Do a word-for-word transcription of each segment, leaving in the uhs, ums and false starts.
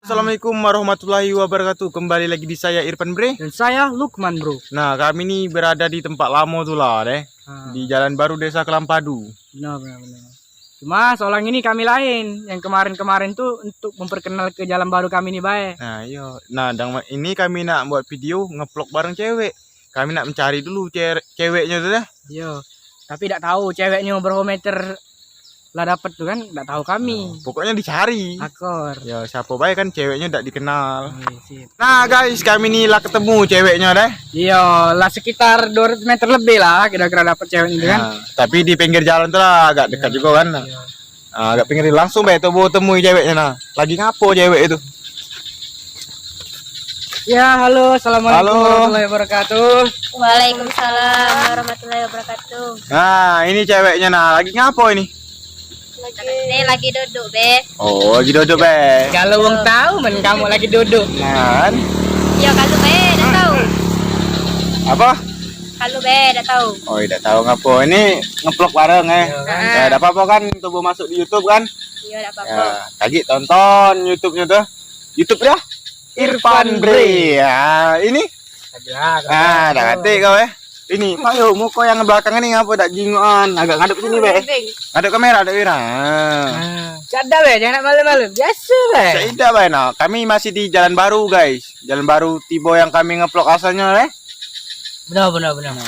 Assalamualaikum warahmatullahi wabarakatuh. Kembali lagi di saya Irfan Bre. Dan saya Lukman, Bro. Nah, kami ni berada di tempat lamo tu lah deh. Ah. Di Jalan Baru Desa Kelampadu. Benar, benar, benar. Cuma seorang ini kami lain. Yang kemarin-kemarin tu untuk memperkenal ke jalan baru kami ni bae. Nah, iyo. Nah, dang ini kami nak buat video ngeplok bareng cewek. Kami nak mencari dulu ce- ceweknyo tu dah. Iyo. Tapi dak tahu ceweknyo berapa meter lah dapat tu kan, dak tahu kami. Nah, pokoknya dicari. Akor. Ya, siapa bae kan ceweknyo dak dikenal. Iya, sip. Nah, guys, kami ni lah ketemu ceweknyo deh. Iyo, lah sekitar dua ratus meter lebih lah kira-kira dapat ceweknyo tu kan. Nah, tapi di pinggir jalan tu lah agak dekat juga kan. Iyo. Ah, agak pinggir langsung bae tu bu temui ceweknyo nah. Lagi ngapo cewek itu? Ya, halo, assalamualaikum Halo. warahmatullahi wabarakatuh. Waalaikumsalam warahmatullahi wabarakatuh. Nah, ini ceweknyo nah, lagi ngapo ini? Lagi, lagi duduk, Be. Oh, lagi duduk, Be. Kalau wong tahu men kamu lagi duduk. Kan? Ya, kalau Be dah tahu. Apa? Kalau Be dah tahu. Oh, dak tahu ngapo. Ini ngeplok bareng eh. Iya, kan? Ya, dak apa-apa kan tubuh masuk di YouTube kan? Iya, dak apa-apa. Ya, lagi tonton YouTube-nyo tuh. YouTube dah. Irfan Bre. Ya, ini. Ah, dah katik kau eh. Ini, payo muko yang belakang ni ngapo dak jingokan? Agak ngadep sini be. Ngadep kamera dak kira. Ah. Cak dak be, jangan nak malu-malu. Biasa be. Cak idak be nah. Kami masih di Jalan Baru, guys. Jalan Baru tibo yang kami ngeplok asalnyo eh. Benar, benar, benar.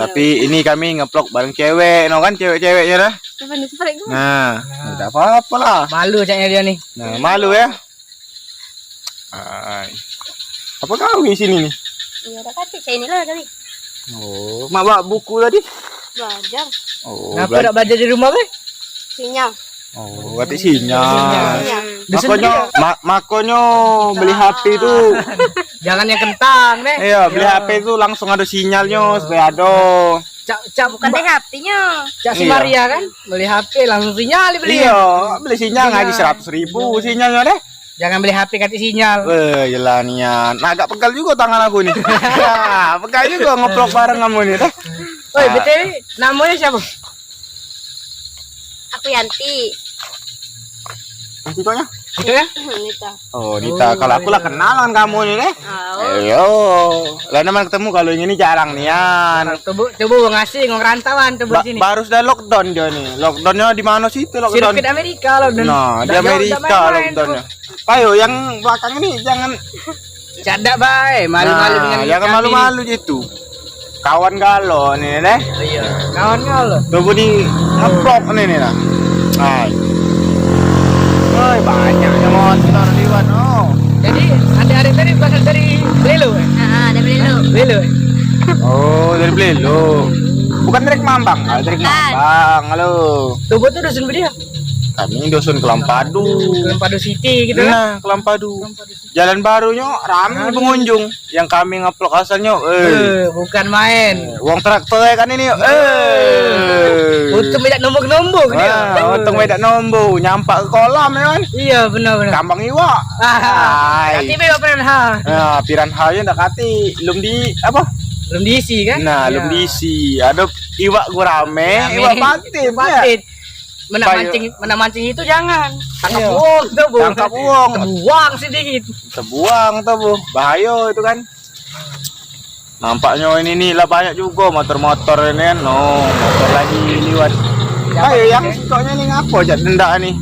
Tapi ini kami ngeplok bareng cewek, no kan cewek-ceweknyo dah. Nah, dak apa-apa lah. Malu caknya dia ni. Nah, malu ya. Ai. Apa kau di sini ni? Iya, dak katik, saya inilah kami. Oh, mak bawa buku tadi? Belajar. Oh, Kenapa bela- dak belajar di rumah be? Sinyal. Oh, katik sinyal. Sinyal. Makonyo, ma- makonyo beli H P tu. Jangan yang kentang deh. Iya, beli H P tu langsung ada sinyalnyo supaya ada. Cak, cak Bukan deh H P-nyo. Cak si Iya. Maria kan, beli H P langsung sinyal dibeli. Iya, beli sinyal ngaji seratus ribu sinyalnyo deh. Jangan beli H P katik sinyal. Weh, yelah nian. Nah, agak pegal juga tangan aku ni. Ya, pegal juga ngeplok bareng kamu ni deh. Oi, B T W, namanya siapa? Aku Yanti. Yang tikoknya? Itu ya? Nita. Oh, Nita. Oh, Kalau aku lah iya. kenal dengan kamu ni deh. Oh. Ayo. Lah mana ketemu kalau yang ini jarang nian. Tubuh tubuh ngasih ngorantauan tubuh Ba- sini. Baru sudah lockdown dia ni. Lockdownnya di mana situ lockdown? Sirkuit Amerika lockdown. Nah, di Amerika lockdownnya. Payo yang belakang ini jangan Cadak bae, malu-malu nah, dengan jangan malu-malu je tu. Kawan galo ni deh. Iya, kawan galo. Tubuh di ngeplok ni ni lah. Hai. Oi, banyaknya motor liwat oh. Jadi, adik-adik tadi berasal dari Belelo eh? Ah, dari Belelo. Belelo eh? Oh, dari Belelo. Bukan dari Kemambang, ah, dari Kemambang. Halo. Tubuh tu dusun dia. Kami dusun Kelampadu. Kelampadu City gitu. Nah, Kelampadu. Jalan barunyo rame pengunjung. Yang kami ngeplok asalnyo, eh. Eh, bukan main. Wong traktor kan ini, eh. Untung tidak nombok-nombok dia. Ah, untung tidak nombok, nyampak ke kolam ya kan. Iya, benar benar. Kambang iwak. Ah, Hai. Berarti be piranha. Nah, piranha je ndak kati, belum di apa? Belum diisi kan? Nah, belum diisi. Ada iwak gurame, iwak patin. Patin. Menang mancing, menang mancing itu jangan. Tangkap uang tu, Bu. Tangkap uang. Buang sedikit. Tebuang tu bu, bahayo itu kan. Nampaknyo ini ni lah banyak jugo motor-motor ini kan. No, motor lagi liwat. Ayo yang sikoknyo ni ngapo jak dendak ni?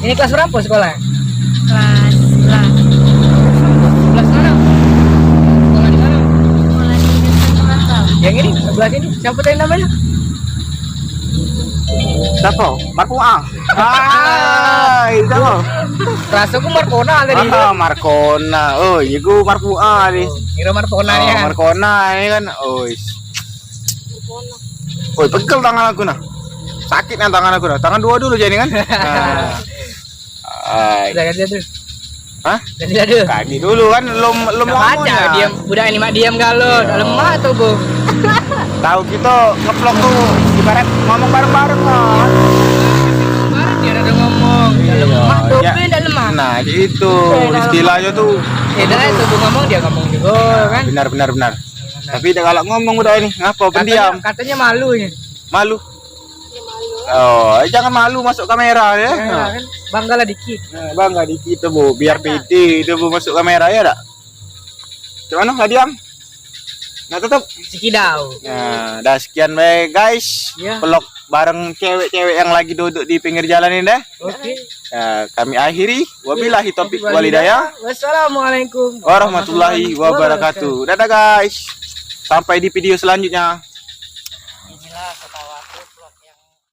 Ini kelas berapa sekolah? Kelas sebelas. Sebelas mana? Sekolah di mana? Sekolah di Desa Merantau. Yang ini sebelah sini, siapa tadi namanya? Siapa? Marpuah. Hai, siapa? Rasaku Markona tadi. Ah, Markona. Oh, iya ku Marpuah ni. Kira Markona ni kan. Markona ni kan. Oh, is. Oi, pegel tangan aku nah. Sakit nah tangan aku nah. Tangan dua dulu jadi kan. Nah. Ai. Udah ganti tu. Hah? Jadi ada. Kami dulu kan lom lom lamo baca ya. Diam, budak ini mak diam galo, dak lemak tu bu. Tahu kita ngeplok tu ibarat ngomong bareng-bareng lah. Kemarin dia ada ngomong, dak lemak, dope dak lemak. Nah, jadi itu istilahnya tu. Eh, dah itu tu ngomong dia ngomong juga kan. Benar benar benar. Tapi dak galak ngomong budak ini. Ngapa pendiam? Katanya malu ni. Malu. Oh, jangan malu masuk kamera ya. Ya, kan? Banggalah dikit. Nah, bangga dikit tuh, Bu, biar pede itu, Bu, masuk kamera ya dak? Cak mano tadi, Am? Nak tutup? Sikidau. Nah, dah sekian bae guys. Ya. Vlog bareng cewek-cewek yang lagi duduk di pinggir jalan ini deh. Oke. Ya, kami akhiri. Wabillahi taufiq wal hidayah. Wassalamualaikum warahmatullahi wabarakatuh. Dadah guys. Sampai di video selanjutnya.